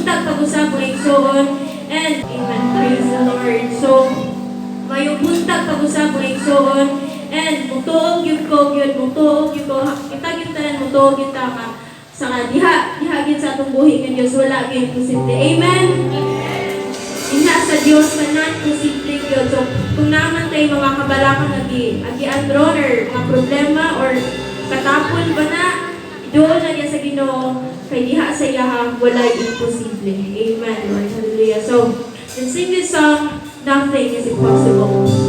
buntag pag-usab, mga igsoon, and amen. Praise the Lord. So, maayong buntag pag-usab, mga igsoon, and mutuo gyud ko gyud, mutuo gyud ko, kita gyud tanan mutuo gyud ta nga sa diha diha gyud sa atong buhi nga Dios, wala gyud imposible. Amen. Diha sa Dios tanan posible gyud. So kung naa man tay mga kabalaka nga gi agian ron or mga problema or katapol ba na, doon na niya sa Ginoo kay diha sa iyaha walay imposible. Amen, Lord. Hallelujah. So, let's sing this song, "Nothing is Impossible."